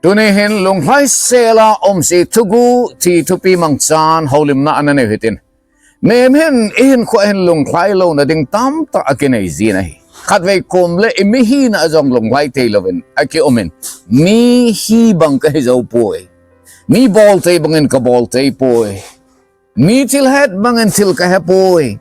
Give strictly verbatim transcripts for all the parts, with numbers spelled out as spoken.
Tuni hin lunglhaisel a umji thuguh ti thupi mangchan houlimna ana nei u hitin. Mihem hin ihinkhoa hin lunglhai louna ding tamtah akinei jin ahi. Khatvei kom le imihina a jong lunglhai thei louvin akium in, mi hi bang kahi jou poi. Mi bol thei bangin kabol thei poi. Mi thil het bangin thil kahe poi.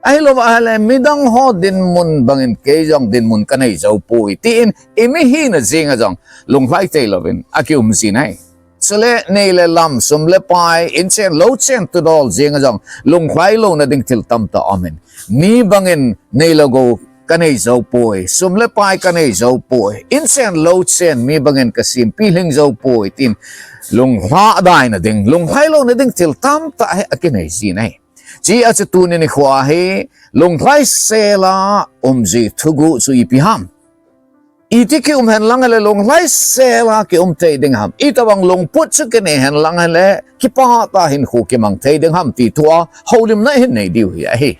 Ahilou ahile midang ho dinmun bangin kei jong dinmun kanei jou poi, tin imihina jenga jong lunglhai thei louvin akium jin ahi. Chule nei le lam, sum le pai, inchen louchen thudol jenga jong lunglhai louna ding thil tamtah aum in, mi bangin nei le gou kanei jou poi, sum le pai kanei jou poi, inchen louchen mi bangin kasempi lhing jou poi, tin lunglhai louna ding, lunglhai louna ding thil tamtah hi akinei jin ahi. Hijeh a chu tuni nikhoa hi lunglhaisel a umji thuguh chu ipi ham, iti kium hen lang hile, lunglhaisel a kium thei ding ham, itobang lungput chu kinei hen lang hile, kipah tah a hinkho kimang thei ding ham ti thua houlimna ihin nei diu hi ahi.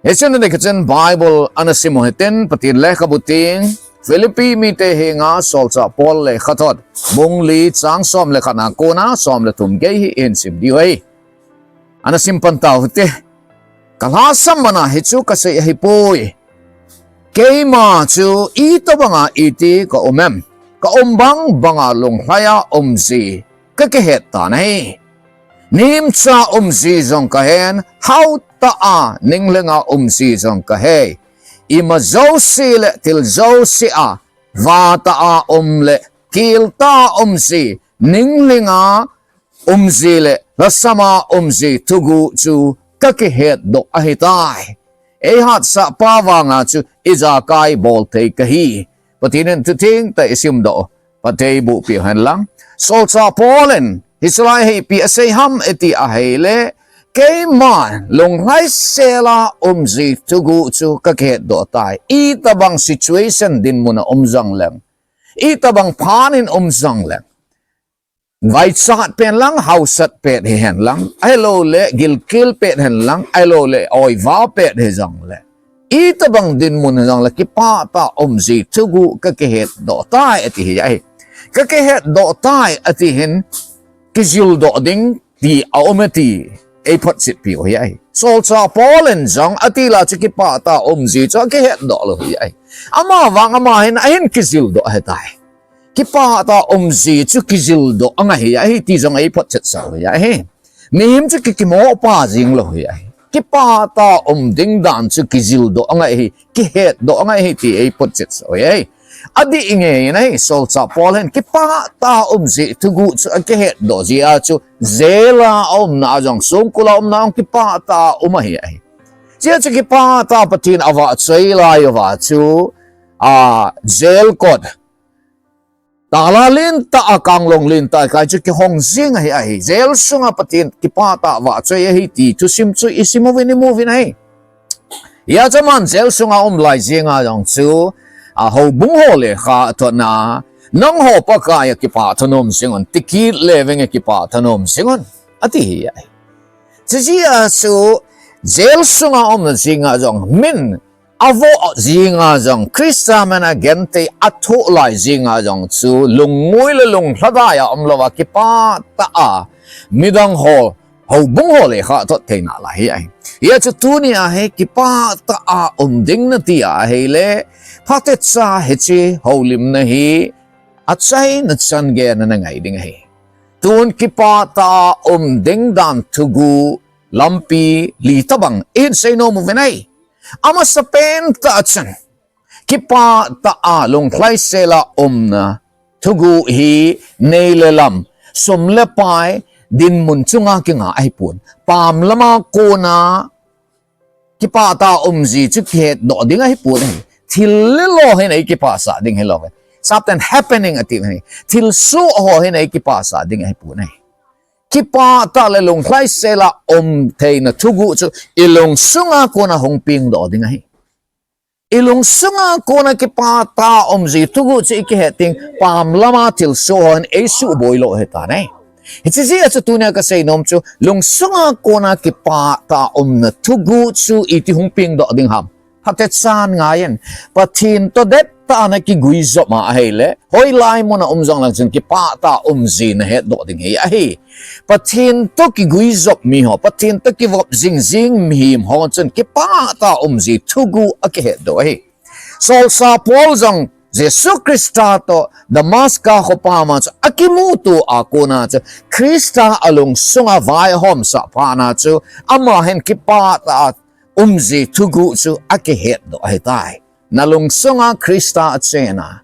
Hichun nikho chun Bible ana sim u hitin, Pathen lekhabu theng, Philippi mite henga solchah Paul lekhathot, bung li chang som le khat na kona som le thum gei hi ihin sim diu ahi. Ana sim pan tau hite. Kalhasam mana hichu kasei ahipoi. Keima chu itobanga iti kaum em, kaum bang banga lunglhai a umji kakihet tan ahi. Nimcha umji jong kahen, hautah a ninglhinga umji jong kahei. Ima jouse le thil jouse a, vatah a um le kiltah a umji, ninglhinga umji le lhasama umji thuguh chu kakihetdoh ahitai. Eihatsahpa vanga chu ijakai bolthei kahi. Pathen in thutheng tah isimdoh u phattheiboh peh u hen lang. Solchah Paul in hiche lai hi ipi asei ham iti ahile, keiman lunglhaisel a umji thuguh chu kakihetdoh tai. Itobang situation dinmun a um jongleng, itobang phat in um jongleng, vaichat pen lang, haosat pet hihen lang, ahilouleh gilkel pet hen lang, ahilouleh oiva pet hijongle, itobang dinmun hijongle, kipah tah a umji thuguh kakihetdoh tai ati hi ahi. Kakihetdoh tai ati hin kijildoh ding ti aum e ti eiphotchetpi u hi ahi. Solchah Paul in jong atila chu kipah tah a umji chu akihetdoh lou hi ahi. Amavang ama hin ahin kijildoh ahitai. Kipah tah a umji chu kijildoh angai hi ahi ti jong eiphotchetsah u hi ahi. Mihem chu kikimohpa jing lou hi ahi. Kipah tah a um ding dan chu kijildoh angai hi, kihetdoh angai hi ti eiphotchetsah u hi ahi. Adih ngei in ahi, solchah Paul hin kipah tah a umji thuguh chu akihetdoh jeh a chu jail a aumna a jong, songkul a umna a jong kipah tah a um ahi ahi. Hijeh a chu kipah tah a Pathen avahchoi lai uva chu, a, jail kot, tala lentah a, kanglong lentah a kai chu kihong jing ahi ahi. Jail sunga Pathen kipah tah a vahchoi ahi ti thusim chu isim uvin imu uvin ahi. Hijeh a chu aman jail sunga um lai jenga jong chu, a, houbung ho lekha athotna, nangho Pakai a kipah thanom jing un, tikit le veng a kipah thanom jing un, ati hi ahi. Hijeh a chu jail sunga umna jenga jong min avoh jenga jong, Christa min a genthei athoh lai jenga jong chu lungngoi le lunglhadai a umlouva kipah tah a midang ho, houbung ho lekha athot thei nalai hi ahi. Hijeh a chu tunia hi kipah tah a um ding nati ahile, phatecha hiche houlimna hi achaina chan gei a nangai ding ahi. Tun kipah tah a um ding dan thuguh lampi li tobang ihin seinom uvin ahi. Amasapen tah a chun, kipah tah a lunglhaisel a umna thuguh hi nei le lam, sum le pai, dinmun chunga kinga ahipon. Pam lama kona kipah tah a umji chu kihetdoh ding ahipon ahi. Thil le lo hin eikipahsah ding hilou ve. Certain happening ati u ahi. Thilsoh ho hin eikipahsah ding ahipon ahi. Kipah tah le lunglhaisel a um theina thuguh chu ilungsunga kona hung pengdoh ding ahi. Ilungsunga kona kipah tah a umji thuguh chu ikihet ding, pam lama thilsoh ho hin eisuhboi lou ahitan ahi. Hiche jeh a chu tunia kaseinom chu, lungsunga kona kipah tah a umna thuguh chu iti hung pengdoh ding ham. Phatechan ngaiyin, Pathen toh dettah a nakiguijop a ahile, hoilai mun a um jongleng chun kipah tah a um ji nahetdoh ding hi ahi. Pathen toh kiguijop miho, Pathen toh kivop jingjing mihem ho chun kipah tah a um ji thuguh akihetdoh ahi. Solchah Paul jong Jesu Christa toh Damascus khopama chu akimuto a kona chu Christa alungsunga vaihomsah phat na chu ama hin kipah tah a um ji thuguh chu akihetdoh ahitai. Nalungsunga Christa achen a,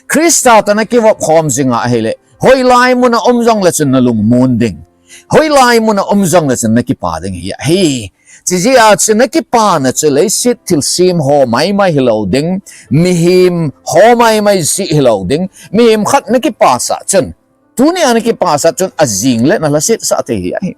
Christa toh nakivop khom jing a ahile, hoilai mun a um jongle chun nalungmon ding, hoilai mun a um jongle chun nakipah ding hi ahi. Chijeh a chu nakipana chu leiset thilsem ho maimai hilou ding, mihem ho maimai jeh hilou ding, mihem khat nakipasah chun, tunia nakipasah chun ajing le nalhasetsah thei hi ahi.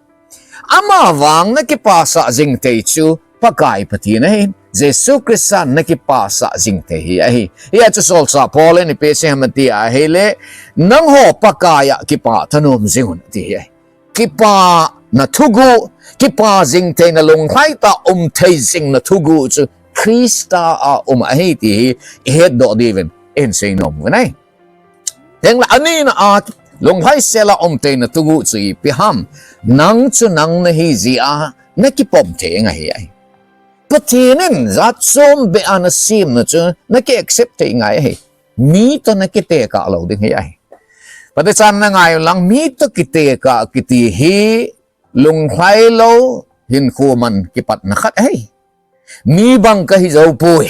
Amavang nakipasah jing thei chu Pakai Pathen ahin, Jesu Christan nakipasah jing thei hi ahi. Hia chu Solchah Paul in ipi asei ham ati ahile, nangho Pakaiya kipah thanom jingun ati hi ahi. Kipana thuguh, kipah jing theina lunglhai tah a um thei jingna thuguh chu Christa a um ahi ti hi ihetdoh diuvin ihin seinom uvin ahi. Hinla anina a lunglhaisel a um theina thuguh chu ipi ham? Nang chu nang nahi jeh a nakipom thei ngai ahi. Pathen in jatchom beh a nasemna chu naki accept thei ngai ahi. Mi toh nakitekah lou ding hi ahi. Phatechan nangai lang, mi toh kitekah kiti hi lunglhai lou hinkho man kipatna khat ahi. Mi bang kahi jou poi,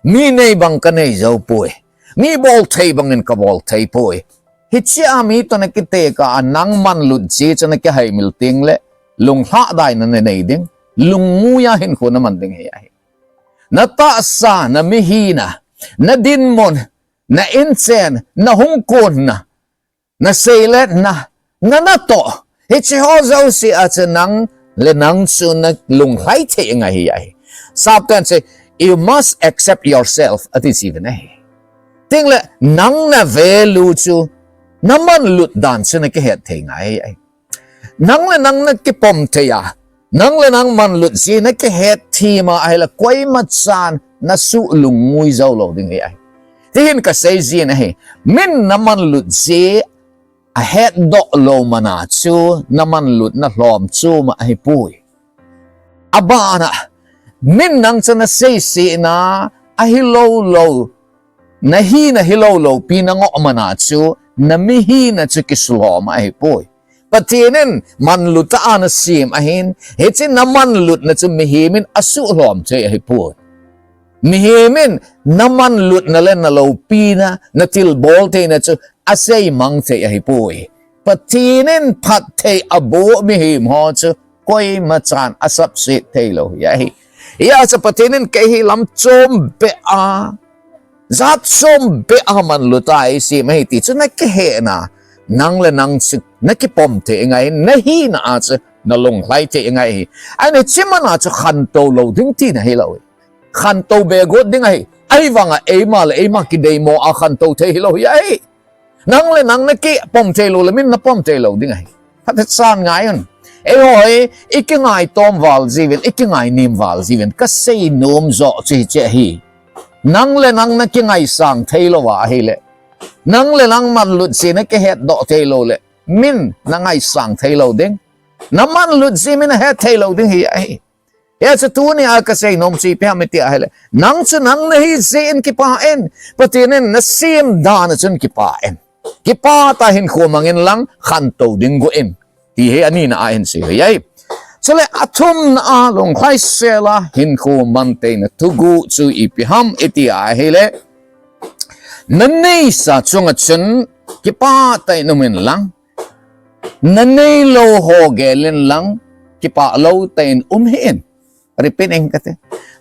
mi nei bang kanei jou poi, mi bolthei bangin kabol thei poi. Hichea mi toh nakitekah a nang manlut jeh chu nakihaimil tengle lunglhahdaina nanei ding, lungngoi a hinkho naman ding hi ahi. Natahsa, namihina, nadinmun, na inchen, nahung konna, naseiletna, nanatoh, hicheho jouse a chu nang le nang chu nalunglhai thei ngai hi ahi. Sapten asei, you must accept yourself ati jiuvin ahi. Tengle nang na value chu namanlut dan chu nakihet thei ngai ahi. Nang le nang nakipom thei a, nang le nang manlut jeh nakihet them a ahile koimachan nasuh lungngoi jou lou ding hi ahi. Tihin kasei jin ahi, min namanlut jeh ahetdoh lou mana chu namanlutna lhom chom ahipoi. Abana, min nang chu naseisetna ahilou lou, nahina hilou loupi nangoh mana chu namihina chu kisulhom ahipoi. Pathen in manlut a nasem ahin, hiche namanlutna chu mihem in asuhlhom thei ahipoi. Mihem in namanlutna le naloupina, nathilbol theina chu aseimang thei ahipoi. Pathen in phatthei aboh mihem ho chu koimachan asapset theilou hi ahi. Hia chu Pathen in kei hi lamchom beh a, jatchom beh a manlut a eisem ahi ti chu nakihetna, nang le nang chu nakipom thei ngai, nahina a chu nalunglhai thei ngai hi. Ahin hiche mana chu khantou lou ding tina hilou hi. Khantou be got ding ahi. Ahivanga eima le eima kideimo a khantou thei hilou hi ahi. Nang le nang nakipom theilou le min napom theilou ding ahi. Phatechan ngaiyun. Eiho hi, ikingaitom val jiuvin, ikingainem val jiuvin, kaseinom joh chu hiche ahi. Nang le nang nakingaisang theilouva ahile, nang le nang manlut jeh nakihetdoh theilou le, min nangaisang theilou ding, namanlut jeh min ahet theilou ding hi ahi. Hia chu tunia kaseinom chu ipi ham iti ahile, nang chu nang nahi jeh in kipah in, Pathen in nasem dan a chun kipah in, kipah tah a hinkho mangin lang khantou ding got in, ti hi anina a ahin sei ahi. Chule athumna a lunglhaisel a hinkho man theina thuguh chu ipi ham iti ahile, naneisa chunga chun kipah tah in um in lang, naneilou ho gel in lang, kipah lou tah in um hih in. Repeat ing kate.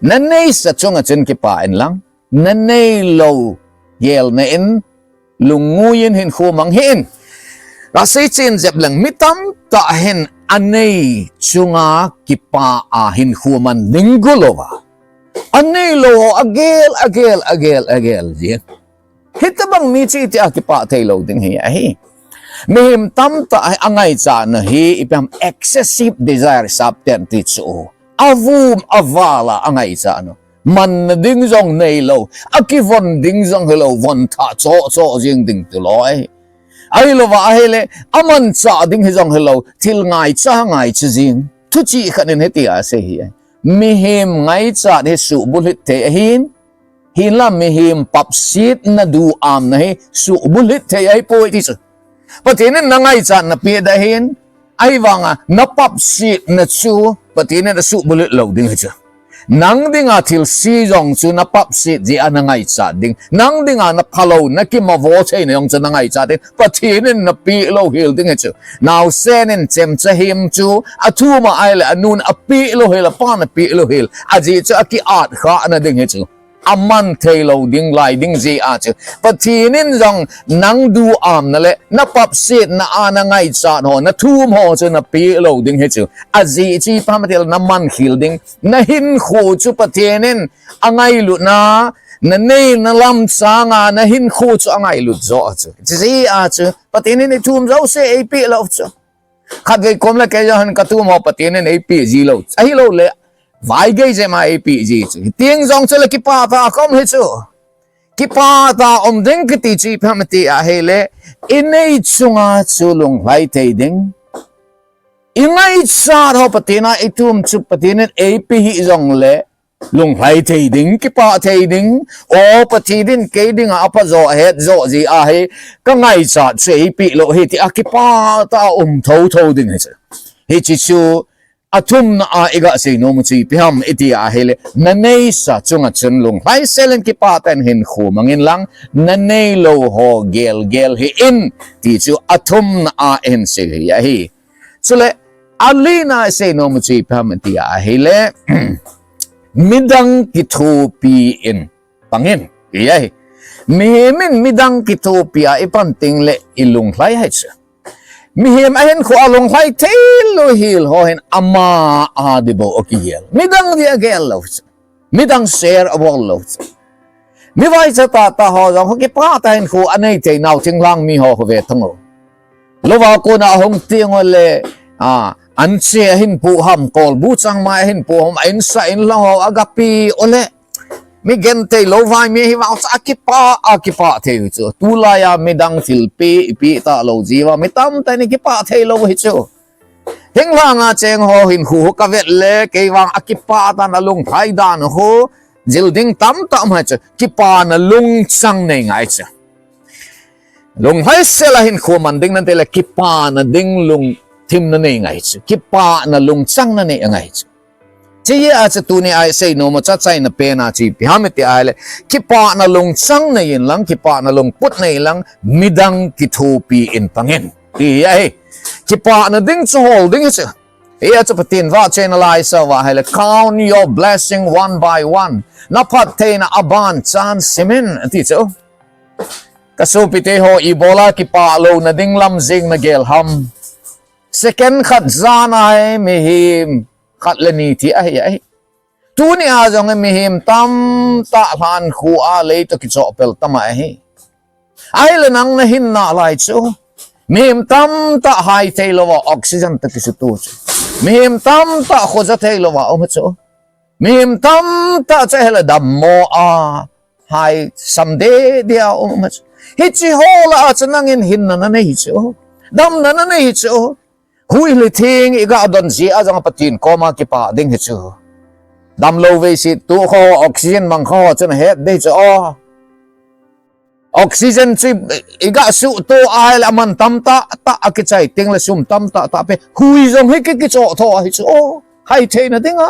Naneisa chunga chun kipah in lang, naneilou gelna in lungngoi in hinkho mang hih in. Kasei chen jep leng, mi tamtah hin anei chunga kipah a hinkho man ding got louva, aneilou ho agel, agel, agel, agel jin. Hitobang mi chu itia kipah theilou ding hi ahi. Mihem tamtah hi angaichatna hi ipi ham, excessive desire, sapten ti chu, avum aval a angaichatna. Manna ding jong neilou, akivon ding jong hilou, von tha cho cho jing ding tilou ahi. Ahilouva ahile, amanchah ding hi jong hilou, thil ngaicha ngaicha jing. Thuchih khat in hitia asei hi. Mihem ngaichat hi suhbulhit thei ahin, hinla mihem papsetna duhamna hi suhbulhit thei ahipoi ti chu. Pathen in nangaichat napeh ding ahin, ahivanga napapsetna chu Pathen in asuhbulhit lou ding hi chu. Nang dinga thilse jong chu napapset jeh a nangaichat ding. Nang dinga naphalou, nakimavo theina jong chu nangaichat ding. Pathen in napeh louhel ding hi chu. Naosen in chemcha hem chu athum a ahile anun apeh louhel, apan apeh louhel. Ajeh chu akiat khahna ding hi chu. Aman theilou ding lai ding jeh a chu. Pathen in jong nang duhamna le napapsetna a nangaichat ho, nathum ho chu napeh lou ding hi chu. Ajeh chu ipi ham itile namankhel ding. Nahinkho chu Pathen in angailutna, naneina lam sanga nahinkho chu angailut joh a chu. Hijeh a chu Pathen in ithum jouse eipeh lou chu. Khatvei kom le kei jong hin kathum ho Pathen in eipeh ji lou. Ahilouleh, vaigei jeh ma eipeh ji chu. Hiteng jong chule kipah tah a kaum hi chu. Kipah tah a um ding kiti chu ipi ham iti ahile, inei chunga chu lunglhai thei ding. Ingaichat ho Pathen a ithum chu Pathen in eipeh hih jongle, lunglhai thei ding, kipah thei ding. O, Pathen in kei dinga apha joh, ahet joh jeh ahi, kangaichat chu eipeh lou hi tia kipah tah a um thotho ding hi chu. Hiche chu athumna a iga seinom u chu ipi ham iti ahile, naneisa chunga chun lunglhaisel in kipah tah in hinkho mang inlang, naneilou ho gelgel hih in ti chu athumna a ihin sei hi ahi. Chule, alina iseinom u chu ipi ham iti ahile, midang kithopi in pang in, ti ahi. Mihem in midang kithopi a ipan tengle ilunglhai ahi chu. Mihem ahinkho a lunglhai theilou hel ho hin ama a ding bou akigel. Midang ding agel lou chu. Midang share abol lou chu. Mi vaicha tahtah ho jong kipah tah a hinkho anei thei nau thinglhang mi ho khu ve thang u. Louva kona ahung teng ule, a, anche ahin pu ham, kolbu changmai ahin pu ham, a insa inlang ho agape ule, mi genthei lou vai mi hi vang chu akipah, akipah thei u chu. Tulai a midang thilpeh, ipeh talou jeh uva, mi tamtah in kipah theilou hi chu. Thinglhang a cheng ho hinkho kavet le, kei vang akipah dan, alunglhai dan ho, jil ding tamtah um ahi chu, kipana lungchang nei ngai chu. Lunglhaisel a hinkho man ding nante le, kipana ding lungthim nanei ngai chu, kipana lungchang nanei ngai chu. Hijeh a chu tuni a iseinom u chu achaina pen a chu ipi ham iti ahile, kipana lungchang nei inlang, kipana lungput nei inlang, midang kithopi in pang in, ti ahi. Kipana ding chu hol ding hi chu. Hia chu Pathen vahchoina lai isah uva ahile, count your blessing one by one. Naphattheina aban chan sim in, ati chu. Kasopite ho, ibola kipah louna ding lam jeng nagel ham? Second khat jan a hi mihem khat le ni thi ahi, ahi. Tuni a jong hi mihem tamtah lhankhuh a lei toh kichoh pel tam ahi. Ahile nang nahin nalai chu, mihem tamtah hai theilouva oxygen toh kisuto chu. Mihem tamtah khoja theilouva um chu. Mihem tamtah chu ahile dammo a hai sam deh deh a um chu. Hiche ho lah a chu nangin hinna nanei chu, damna nanei chu. Hui le theng iga don jeh a jong Pathen koma kipah ding hi chu. Damlou veiset toh kho, oxygen mang kho chu nahet ding chu o. Oxygen chu iga suhto ahile aman tamtah tah akichai tengle sum tamtah tah pe. Hui jong hi ki, kichoh tho ahi chu o. Hai theina dinga.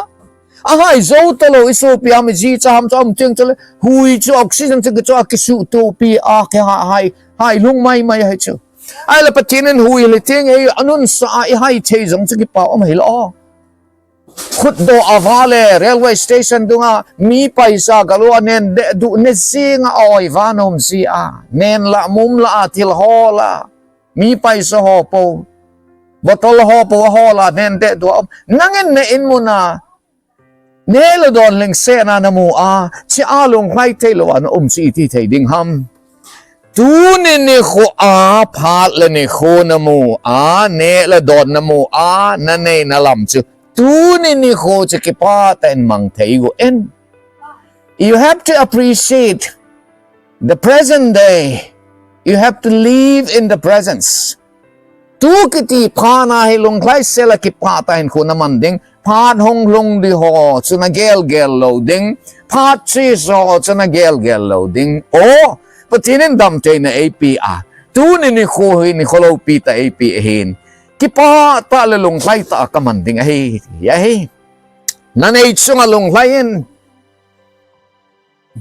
Ahai jou talou isopi ham, ijicha ham chu um teng chule. Hui chu oxygen chu kichoh a kisuhtopi a kihai, hai lhung mai mai ahi chu. Ahile Pathen in hui le theng hi anunsah a ihai thei jong chu kipa um ahilou. Khutdoh a vale railway station dunga mi paisa galou a nen deh duh ne jinga a oi va nom jeh a. Nen lah mum lah a thil hol a. Mi paisa ho pou. Bottle ho pou ahol a nen deh duh a um. Nangin na in mun a neh le don lhingsetna namu a, hiche a lunglhai theilouva na um chu iti thei ding ham? Tuni nikho a phat le nikho namu a, neh le don namu a, nanei nalam chu tuni nikho chu kipah tah in mang thei uvin. You have to appreciate the present day. You have to live in the presence. Tu kiti phat na hi lunglhaisel a kipah tah a hinkho naman ding. Phat hung lhung ding ho chu nagel gel lou ding. Phat chu ho chu nagel gel lou ding. O, Pathen in damtheina eipeh a, tuni nikho hi nikho loupi tah eipeh ahin, kipah tah le lunglhai tah a kaman ding ahi, ahi. Nanei chunga lunglhai in.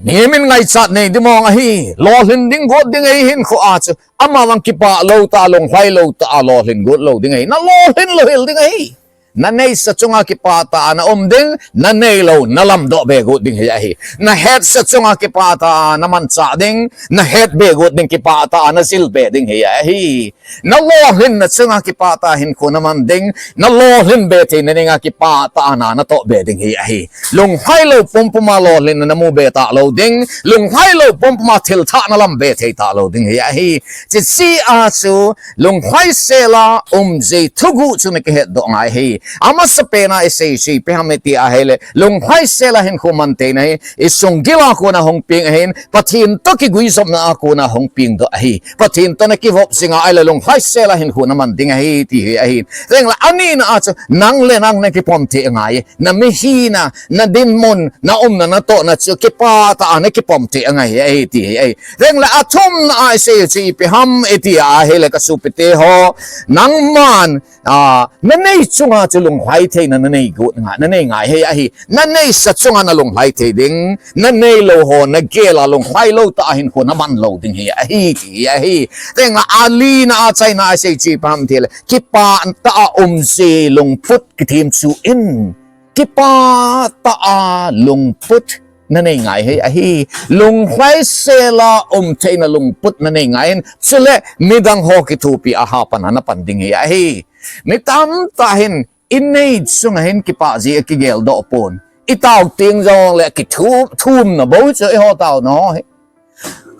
Mihem in ngaichat nei ding mong ahi, lolhin ding got ding ahi hinkho a chu. Amavang kipah lou tah, lunglhai lou tah a lolhin got lou ding ahi. Nalolhin lou hel ding ahi. Naneisa chunga kipah tah a naum ding, naneilou nalamdoh be got ding hi ahi. Nahetsa chunga kipah tah a namanchah ding, nahet be got ding, kipah tah a najil be ding hi ahi. Nalolhinna chunga kipah tah a hinkho naman ding, nalolhin be theina dinga kipah tah a na natoh be ding hi ahi. Lunglhailou pumpum a lolhinna namu be talou ding, lunglhailou pumpum a thil thah nalam be thei talou ding hi ahi. Chuche a chu lunglhaisel a umji thuguh chu nakihet doh ngai ahi. Amasapen a isei chu ipi ham iti ahile, lunglhaisel a hinkho man theina hi isunggil a kona hung peng ahin, Pathen toh kiguijopna a kona hung peng doh ahi. Pathen toh nakivop jing a ahile lunglhaisel a hinkho naman ding ahi ti hi ahi. Chutengle anina a chu nang le nang nakipom thei angai. Namihina, nadinmun, naumna, natohna chu kipah tah a nakipom thei angai ahi ti hi ahi. Chutengle athumna a isei chu ipi ham iti ahile kasopite ho, nangman a, nanei chunga chu lunglhai theina nanei got ngai, nanei ngai hi ahi. Naneisa chunga nalunglhai thei ding, naneilou ho nagel a lunglhailou tah a hinkho naman lou ding hi ahi, ti hi ahi. Chutengle alina a achaina a isei chu ipi ham itile, kipah tah a umji lungput kithem chu in, kipah tah a lungput nanei ngai hi ahi. Lunglhaisel a um theina lungput nanei ngai in, chule midang ho kithopi a hapan a napan ding hi ahi. Mi tamtah hin inei chunga hin kipah ji akigel doh pon. Itao teng jongle kithum, thumna bou chu eiho taona ho hi.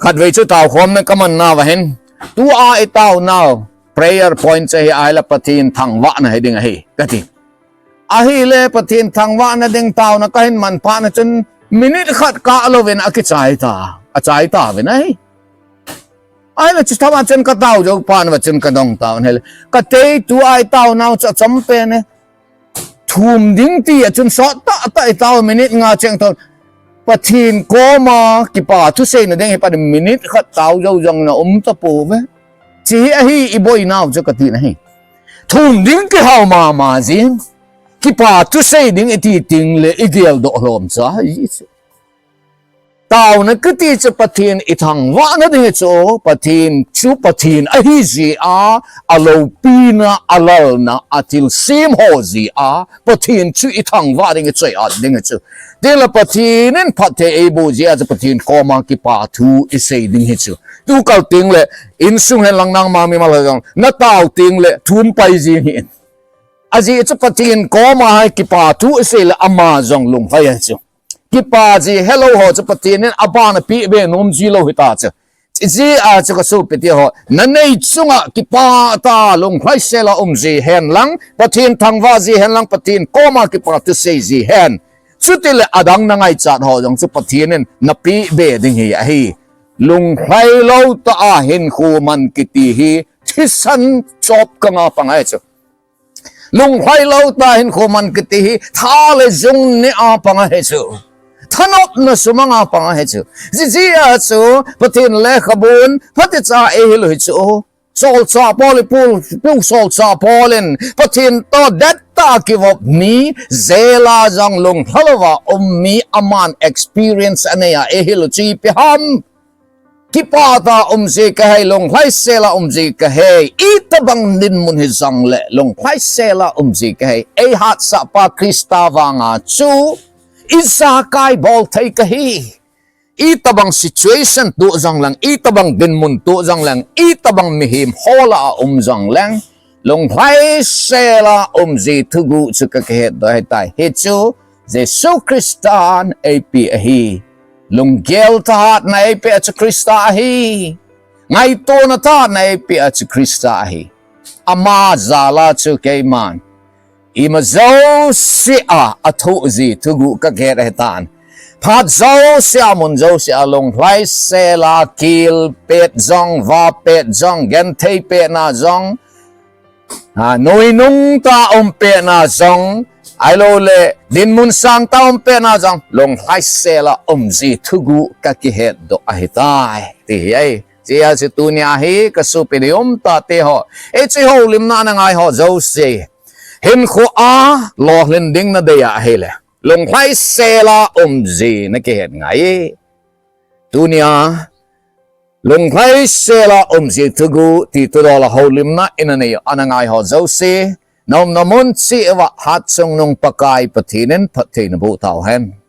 Khatvei chu taokhomna kaman nauva hin, tua itaonau prayer point chu hi ahile Pathen thangvahna hi ding ahi kati. Ahile Pathen thangvahna ding taona kahin man phat na chun minute khat kah louvin akichai ta, achai tauvin ahi. Ahile chu thama chun katao jou phat na chun kadong tauvin ahile, katei tua itaonau chu achampen e. Thum ding ti a chun sot tahtah itao minute nga cheng thon. Pathen koma kipa thuseina ding hi pat minute khat tao jou jong na um tapouve. Chuche hi ahi iboinau chu kati nahi. Thum ding kihao mama jin. Kipa thusei ding iti tengle igel doh lhom cha hi chu. Taona kiti chu Pathen ithangvahna ding hi chu, Pathen chu Pathen ahi jeh a, aloupina, alalna, athilsem ho jeh a, Pathen chu ithangvah ding hi chu, iat ding hi chu. Chutengle Pathen in phatthei eiboh jeh a chu Pathen koma kipa thu isei ding hi chu. Tukal tengle, insung hen lang nangma mimal ho jong, natao tengle, thum pai jing hih in. Ajeh chu Pathen koma hi kipa thu isei le ama jong lunglhai ahi chu. Kipa ji helou ho chu Pathen in abana pehbe nom ji lou hita chu. Hijeh a chu kasopite ho, nanei chunga kipah tah a lunglhaisel a um ji hen lang, Pathen thangvah ji hen lang, Pathen koma kipa thusei ji hen. Chutile adang nangaichat ho jong chu Pathen in napehbe ding hi ahi. Lunglhailou tah a hinkho man kiti hi thisan chop kanga pang ahi chu. Lunglhailou tah a hinkho man kiti hi tha le jung neh a pang ahi chu. Thanopna sumang a pang ahi chu. Hijeh a chu Pathen lekhabun phatecha eihil u hi chu. Solchah Paul in, Paul, Paul solchah Paul in Pathen toh dettah a kivop mi, jail a jong lunglha louva um mi aman experience anei a eihil u chu ipi ham. Kipah tah a umji kahi, lunglhaisel a umji kahi, itobang dinmun hijongle lunglhaisel a umji kahi. Eihatsahpa Christa vanga chu ijakai bol thei kahi. Itobang situation toh jongleng, itobang dinmun toh jongleng, itobang mihem hol a um jongleng, lunglhaisel a umji thuguh chu kakihetdoh ahitai. Hichu Jesu Christan eipeh ahi. Lunggel thahatna eipeh a chu Christa ahi. Ngaitona thahatna eipeh a chu Christa ahi. Ama jal a chu keiman ima jouse a athoh ji thuguh kakihet ahitan. Phat jouse a, mun jouse a, lunglhaisel a, kil pet jong, va pet jong, genthei petna jong, a, noinung tah a um petna jong, ahilouleh dinmun sang tah a um petna jong, lunglhaisel a umji thuguh kakihetdoh ahitai, ti hi ahi. Hiche tunia hi kasopi ding um tah teho, hiche houlimna ana ngai ho jouse, hinkhoa lolhin ding nadei a ahile, lunglhaisel a umji nakihet ngai. Tunia, lunglhaisel a umji thuguh ti thudol a houlimna ina nei ana ngai ho jouse, naumna mun cheh uva hatchungnung Pakai Pathen in phatthei naboh tauhen.